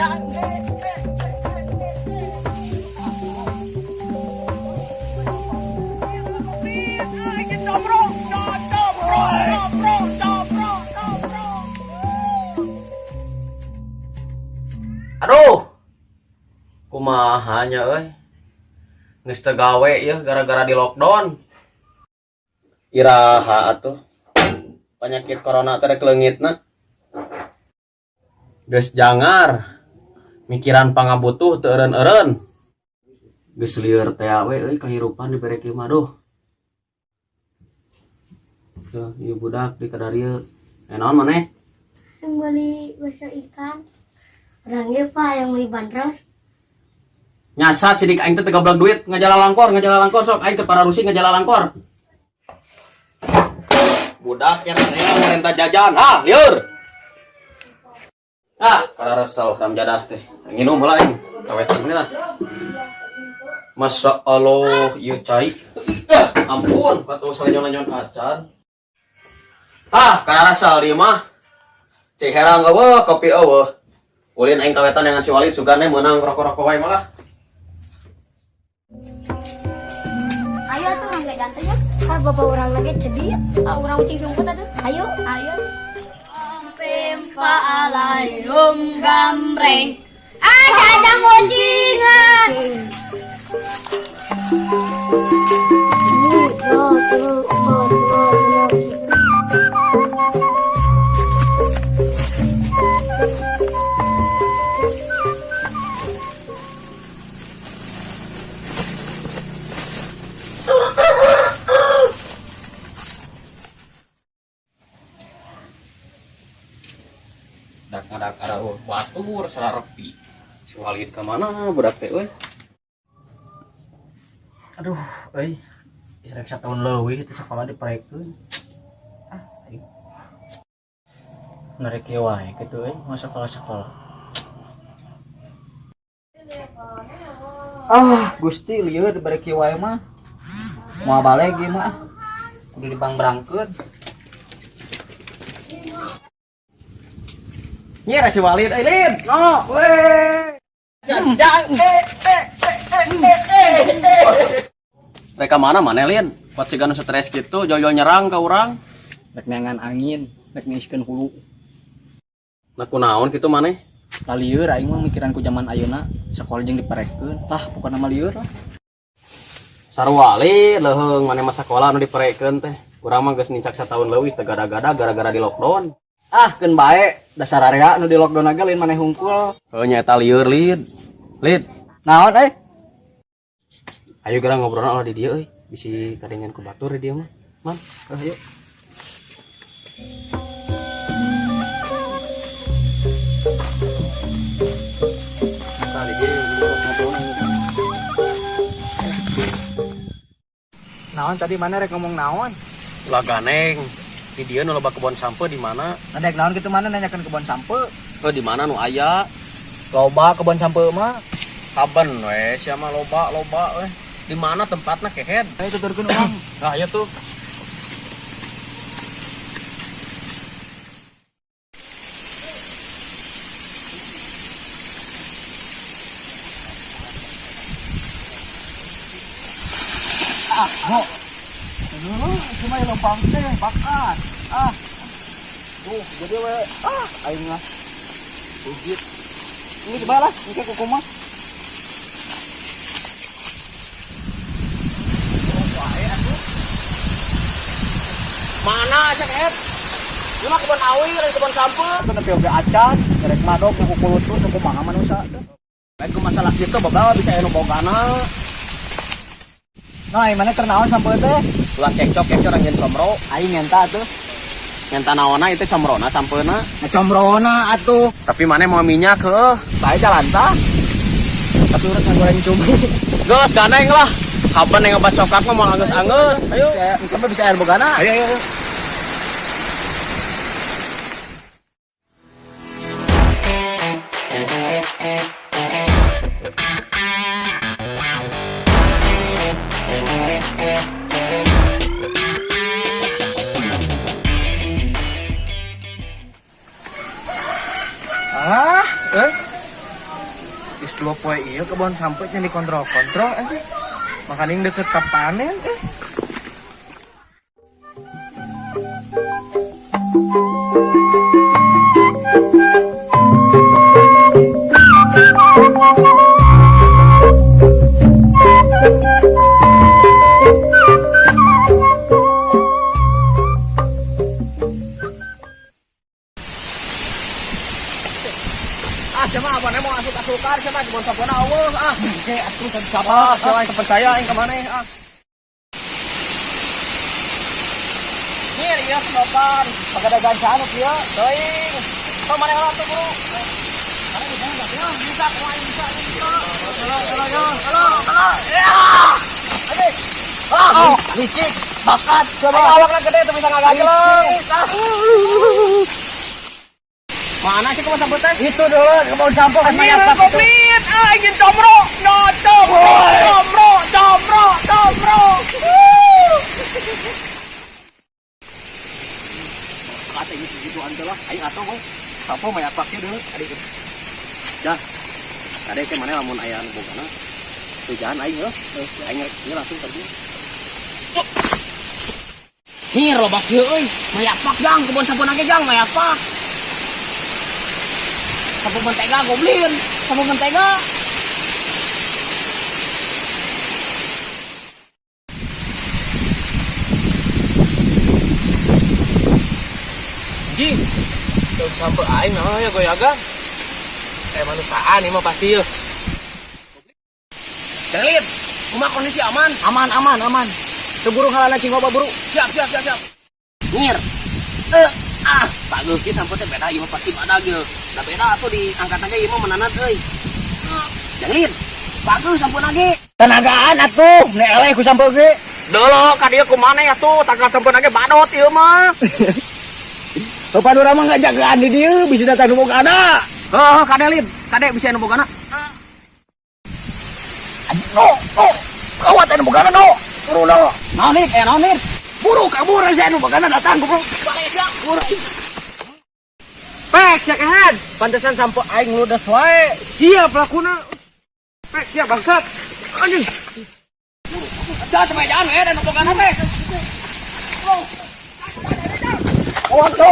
Jang eh eh eh eh eh. Comro, comro, comro, comro, comro. Aduh. Kumaha nya euy. Geus teu gawe ieu gara-gara di lockdown. Iraha atuh. Penyakit corona teh rek leungitna. Geus jangar. Mikiran pangabutuh teu eureun-eureun. Geus lieur teh we euy kahirupan dibere kieu mah duh. Tuh, ieu budak di kadarieu. Eh, naon maneh? Yang beli bakso ikan. Orangnya, Pak, yang beli bandros. Nyasat sidik aing teh teu gablek duit ngajalalangkor, ngajalalangkor sok aing teu pararusi ngajalalangkor. Budak yang rea merentah jajan, ah lieur. Ah, kararesel ram jadah teh. Nginum heula aing. Kawetan lah. Masya Allah, ieu cai. Ah, ampun, patuh salenyon-lenyon acan. Ah, kararesel ieu mah. Cai herang eueuh, kopi eueuh. Ulin aing kawetan dengan si Walid sugane meunang rokok-rokok wae malah. Ayo tuh nggak jantan ya. Ah, bapak orang lagi cedit. Ah, orang ucing sumput atuh. Ayo, ayo. Pempa alayum gambreng. Ah, sajang ucingan. Dua, tilu, empat, lima, enam, tujuh. Dak ngadak ada batur sararepi. Si Walid ka mana budak teh euy? Aduh, euy. Geus rek satahun leuwih itu sekolah diparekeun. Ah, aing. Narek ieu wae kitu euy, mau sekolah-sekolah. Ah, Gusti lieur dibere kieu wae mah. Moal baleg ieu mah. Kudu dibangbrangkeun. Nyi si Walid euy, Lid. No, weh. Jang eh eh eh eh eh eh. Rek ka mana maneh, Lid? Pot siga nu stres kitu, jol-jol nyerang ka urang. Rek neangan angin, rek ngeiskeun hulu. Nah, kunaon kitu maneh? Lah lieur aing mah mikiran ku zaman ayeuna, sekolah jeung diparekeun. Tah, pokona mah lieur lah. Sarua Lid, leuheung maneh mah sakola nu diparekeun teh. Urang mah geus nincak satahun leuwih teu gada-gada gara-gara di lockdown. Ah, keun bae, dasar area nu di lockdown ge lain maneh hungkul. Heuh nya eta lieur, Lid. Lid, Naon euy? Ayo geura ngobrolna ulah di dieu euy. Bisi kadengeun ku batur di dieu mah. Man, Ayo. Tah di dieu ngobrol. Naon tadi mana rek ngomong naon? Lah ganeng. Di dieu nu loba kebon sampeu di mana? Nah, dek naon kitu mana nanyakeun kebon sampeu? Heuh di mana nu aya? Loba kebon sampeu mah. Kaben we sia mah loba loba we. Di mana tempatna kehed? Ayo tuturkeun urang. Nah, aya tuh. Ah, ho. Aduh, cuma yang lempang teh bakat. Ah. Duh, jadi we ah aing mah. Bugit. Ini coba lah, ini kuku mah. Mana sia kehed? Ieu mah kebon awi lain kebon sampeu. Itu nepi oge acan, rek madok nu kukulutun nu kumaha manusia tuh. Lain ku masalah kitu babawa bisa aya nu bogana. Nah, ai mana keur naon sampeu teh? Ulah cekcok cekcok anjeun comro. Aing ngenta tuh. Ngenta naonna itu comrona sampeuna. Nah, comrona atuh. Tapi mana mau minyak heuh. Bae jalan tah. Tapi urang ngagoreng cumi. Geus gandeng lah. Kapan yang ngebat coklat mah moal anggeus-anggeus. Ayo, engke mah bisa air bogana. Ayo ayo ayo. Ah, eh. Iya, kebon sampai can dikontrol-kontrol aja. Makanya deket ke panen eh. Ah, siapa apa mau asup-asukan siapa kebon sampona eueuh ah. Oke, atuh siapa? Ah, siapa yang percaya aing ka maneh ah. Nyir ieu sedotan, pagadagan anu kieu, teuing. Sok maneh heula atuh buru. Mana bisa ya, bisa kumaha aing bisa aing bisa. Halo, halo, halo, halo, halo. Ya. Aduh. Ah, Licik, bakat coba. aing awakna gede teu bisa ngagajeleng. Ah. Mana sih kebon sampeu teh? Itu dulu kebon sampah kan Anjir, mayat itu. komplit. Ah, ingin comro. No, comro, comro, comro, comro. Kata ini segitu ante lah. Aing atuh we. Sapo mayat pake dulu. Adik. Dah. Kade ke mana lamun aya anu bogana. Tujuan aing heuh. Aing rek ieu langsung pergi. Hir loba kieu euy. Mayak pak jang kebon sampeu ge jang mayak pak. Sapu mentega goblin, sapu mentega. Jing, daun sampe aing nah ya goyagan. Eh manusaan ini mah pasti yeuh. Jangan kumaha kondisi aman? Aman, aman, aman. Teu buru halana cing loba buru. Siap, siap, siap, siap. Nyir. Ah, bagus ki sampo teh beda ieu mah pasti badag ieu. Da beda atuh diangkat aja ieu mah menanat euy. Jangan bagus sampun ge. Tenagaan atuh, nek eleh ku sampeu ge. Dolo ka dieu kumaha atuh tangkal sampun ge badot ieu mah. Bapak urang mah nggak jagaan di dieu, bisa datang nu bogana. Heuh, kade lid, kade bisa nu bogana. No, no. Kawat anu bogana no. Buru no. Naon lid, eh naon lid? Buru kabur aja anu bogana datang goblok. Buru. Pek sia kehed, pantesan sampo aing ludes wae. Sia pelakuna. Pek sia bangsat. Anjing. Sia sepedaan we dan nu bogana teh. Kawat no.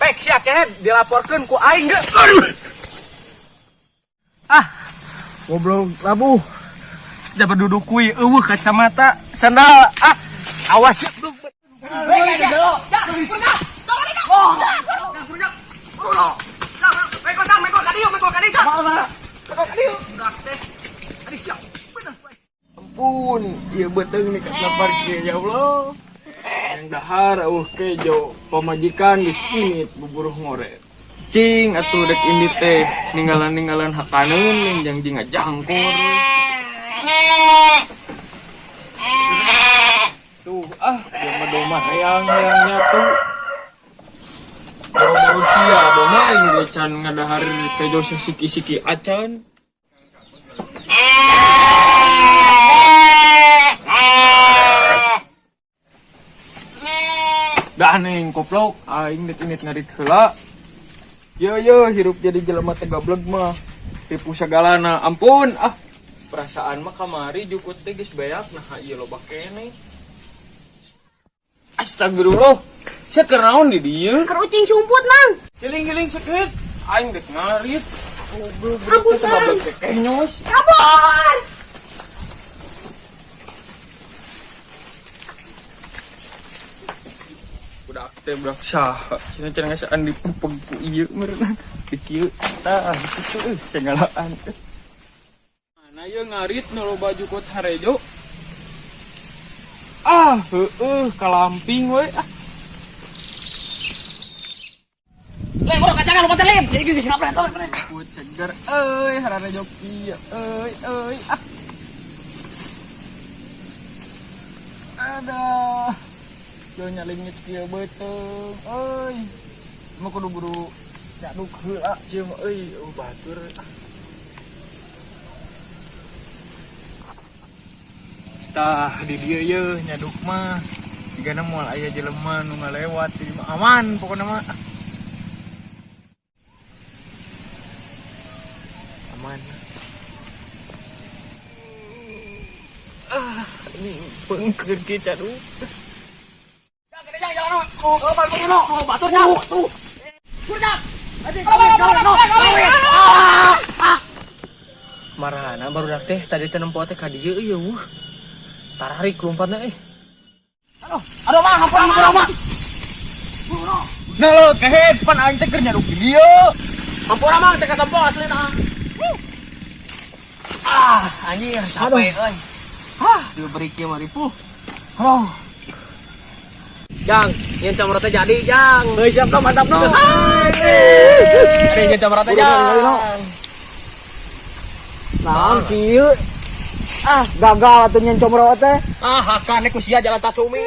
Pek sia kehed dilaporkeun ku aing ge. Aduh. Ah, goblok labuh. Dapat duduk kui eueuh kacamata sandal. Ah, awas ya. Ampun, ieu beuteung nih katlapar kieu ya Allah. Yang dahar eueuh kejo, pamajikan geus indit buburuh ngoret. Cing atuh dek indit teh ninggalan-ninggalan hakaneun ning jang jeung ngajangkur. Tuh ah, dia mah domah hayang-hayang nyatu. Boro-boro sia domah aing ge can ngadahar kejo siki-siki acan. Dah neng koplok, aing dek indit ngarit heula. Yo yo hirup jadi jelema teh gableg mah. Tipu sagalana, ampun ah. Perasaan mah kamari jukut teh geus beak nah ieu loba keneh. Astagfirullah. Sia keur naon di dieu? Keur ucing sumput, Mang. Giling-giling sakeut. Aing dek ngarit. Goblok Ampun, teh gableg teh kenyos. Kabur. Budak teh budak saha. Cenah cenah ngasaan dipupeg ku ieu meureun. Di kieu tah kitu euy senggalaan. Mana ieu ngarit nu loba jukut harejo? Ah, heueuh kalamping we ah. Lin, buru kacangan lu lin. Jadi geus ngapret tuh. Ku ceger euy harejo kieu euy euy ah. Aduh. Yo nyalingit kieu beuteung euy. Mah kudu buru nyaduk heula ieu mah euy oh batur ah. Tah, di dieu ye nyaduk mah. Jigana moal aya jelema nu ngalewat di mah aman pokokna mah. Aman. Ah, ini pengker ke caduk. Jang, jalan no. Oh, no. Oh, baturnya. Tuh. Surga. Marahana barudak teh tadi teh nempo teh ka dieu ieu wuh. Tararik lompatna eh. Aduh, mah, ampun, ampun, mah. Nah lo kehed pan aing teh keur nyaduk di dieu. Ampura mang teh katempo asli nah. Ah, anjir capek euy. Ah, diberi kieu mah ripuh. Aduh. Jang, nyen comro teh jadi, Jang. Heuh, siap no, mantap no. Ada nyen comro teh, Jang. Naon kieu? Ah, gagal atuh nyen comro teh. Ah, hakane ku sia jalan tacumi.